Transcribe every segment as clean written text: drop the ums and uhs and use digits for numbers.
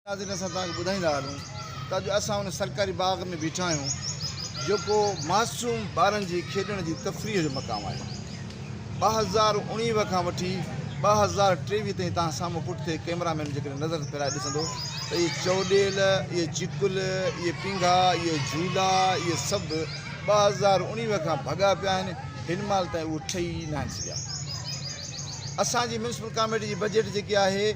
ناظرين اسان توهان کي ٻڌائيندا هلون ته اڄ اسان ان سرڪاري باغ ۾ بيٺا آهيون جيڪو معصوم ٻارن جي کيڏڻ جي تفريح جو مقام آهي. 2019 کان وٺي 2023 تائين توهان سامهون پٺتي ڪئميرا مين جيڪڏهن نظر ڦيرائي ڏسندو ته اهي چوڏيل، اهي چڪل، اهي پينگها، اهي جهولا، اهي سڀ 2019 کان ڀڳا پيا آهن هن مهل تائين اهي ٺهي ئي ناهن سگهيا. اسان جي ميونسپل ڪاميٽي جي بجيٽ جيڪي آهي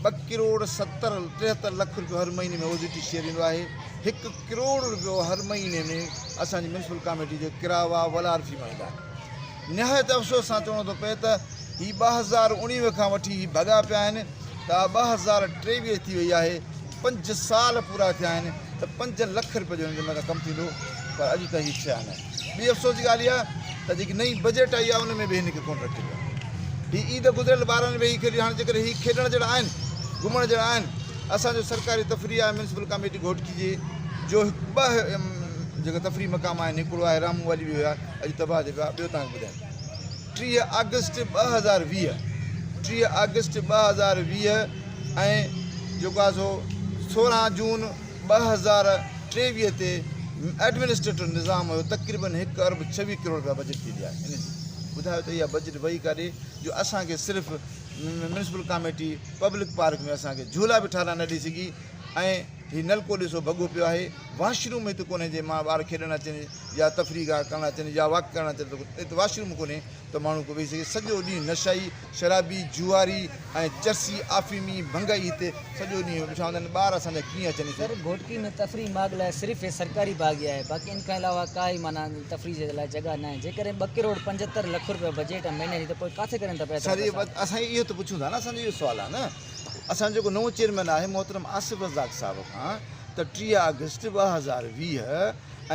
ٻه ڪروڙ ستر ٽيهتر لک روپيو هر مهيني ۾ اوزيٽي شيئر ايندو آهي هڪ ڪروڙ روپيو هر مهيني ۾ اسان جي ميونسپل ڪاميٽي جو ڪراوا ولار في مان ايندا آهن نهايت افسوس سان چوڻو ٿو پئي ته هي 2019 کان وٺي هي ڀڳا پيا آهن ته 2023 ٿي وئي آهي پنج سال پورا ٿيا آهن ته پنج لک روپيه جو هن جي مٿان ڪم ٿيندو پر اڄ تائين هي ٿيا نه آهن ٻي افسوس جي ڳالهه اها ته جيڪي نئين بجيٽ آئي آهي ان ۾ به هن کي ڪونه رکيو ويو آهي. هي عيد گذريل ٻارن ويهي کيڏي هاڻي جيڪڏهن هي کيڏڻ جهڙا آهن گهمڻ جهڙا آهن اسان جو سرڪاري تفريح آهي ميونسپل ڪاميٽي گهوٽڪي جي جو هڪ ٻه جيڪا تفريح مقام آهن هڪڙو آهي رامون والي به هيا اڄ تباهه ٿي پيا ٻيو توهان کي ٻڌايان 30 آگسٽ 2020 30 آگسٽ 2020 ۽ جيڪو آهي سو 16 جون 2023 تي ايڊمنسٽريٽر نظام هيو تقريبن هڪ ارب 26 ڪروڙ رپيا بجيٽ ٿيندي آهي ان جي ٻڌايو ته اها بجيٽ وئي ڪاڏي جو اسان کي صرف ميونسپل ڪاميٽي پبلڪ پارڪ ۾ اسان کي جهولا به ٺاهرائي نه ڏئي سگهي ۽ هي نلڪو ڏسو ڀڳو پيو آهي واش روم هت ڪونهي جي مان ٻار کيڏڻ اچن يا تفريح گاهه ڪرڻ اچن يا واڪ ڪرڻ اچن ته هت واش روم ڪونهي ته ماڻهو ڪو ويهي سگهي سڄو ڏينهن نشائي شرابي، جوئاري ۽ چرسي، آفيمي، ڀنگائي هتي سڄو ڏينهن ويٺا هوندا آهن، ٻار اسان جا ڪيئن اچن هتي. سر گهوٽڪي ۾ تفريح ماڳ لاء صرف هي سرڪاري باغ ئي آهي باقي ان کان علاوه ڪا ئي معنيٰ تفريح جي لاء جڳهه ناهي جيڪڏهن ٻه ڪروڙ 75 لک روپيا بجيٽ آهي مهيني جي ته پوء ڪاٿي ڪرين ٿا پيا سر ايترا پئسا. اسان اهو ته پڇون ٿا نه اسان جو اهو سوال آهي نه اسان جو جيڪو نئون چيئرمين آهي محترم آصف رزاق صاحب کان ته 30 آگسٽ 2020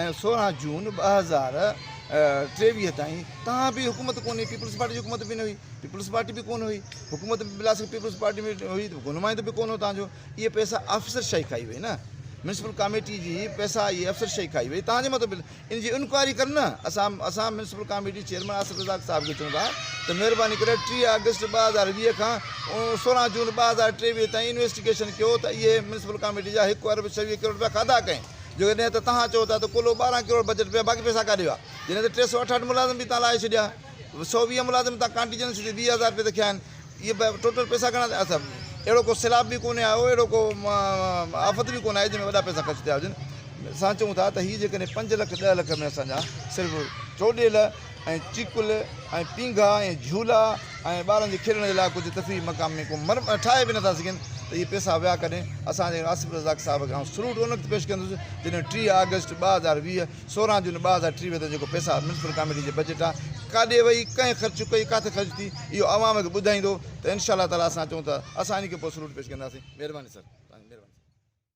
۽ 16 جون 2023 تائين تان به حڪومت ڪونهي پيپلز پارٽي جي حڪومت به نه هئي پيپلز پارٽي به ڪونه هئي حڪومت به بلاسڪ پيپلز پارٽي ۾ هئي ته ڪو نمائندو به ڪونه هو تان جو اهي پئسا آفيسر شاهي کائي وئي نه ميونسپل ڪاميٽي جي پئسا اهي افسر شاهي کائي وئي تان جي مطلب ان جي انڪوائري ڪر نه اسان اسان municipal committee chairman Asif Razzaq صاحب کي چون ٿا ته مهرباني ڪري 30 آگسٽ 2020 کان 16 جون 2023 تائين انويسٽيگيشن ڪيو ته اهي ميونسپل ڪاميٽي جا 1 ارب 26 ڪروڙ رپيا کاڌا ڪنهن جو جڏهن ته تهان چئو ٿا ته ڪلو 12 ڪروڙ بجيٽ پيا باقي پئسا ڪاڏي ويا جڏهن ته 368 ملازم به تان لاهي ڇڏيا 120 ملازم تان ڪانٽيجنسي تي 20 هزار رپيا رکيا آهن اهي ٽوٽل پئسا گهڻا ٿيا اٿم اهڙو ڪو سيلاب به ڪونهي آيو اهڙو ڪو آفت به ڪونه آئي جنهن ۾ وڏا پئسا خرچ ٿيا هجن اسان چئون ٿا ته هي جيڪڏهن 5 لک 10 لک ۾ اسان جا صرف چوڏيل ۽ چيڪل ۽ پينگها ۽ جهولا ۽ ٻارن جي کيڏڻ جي لاء ڪجهه تفريحي مقام ۾ ڪو مر ٺاهي به نٿا سگهن ته اهي پئسا ويا ڪڏهن اسان جي آصف رزاق صاحب کي آئون سلوٽ ان وقت پيش ڪندس جڏهن 30 آگسٽ 2020 16 جون 2023 تائين جيڪو پئسا ميونسپل ڪاميٽي جي بجيٽ آ ڪاڏي وئي ڪنهن خرچ ڪئي ڪاٿي خرچ ٿي اهو عوام کي ٻڌائيندو ته انشاء الله تعالي اسان چئون ته اسان ان کي پوء سلوٽ پيش ڪنداسين مهرباني سر.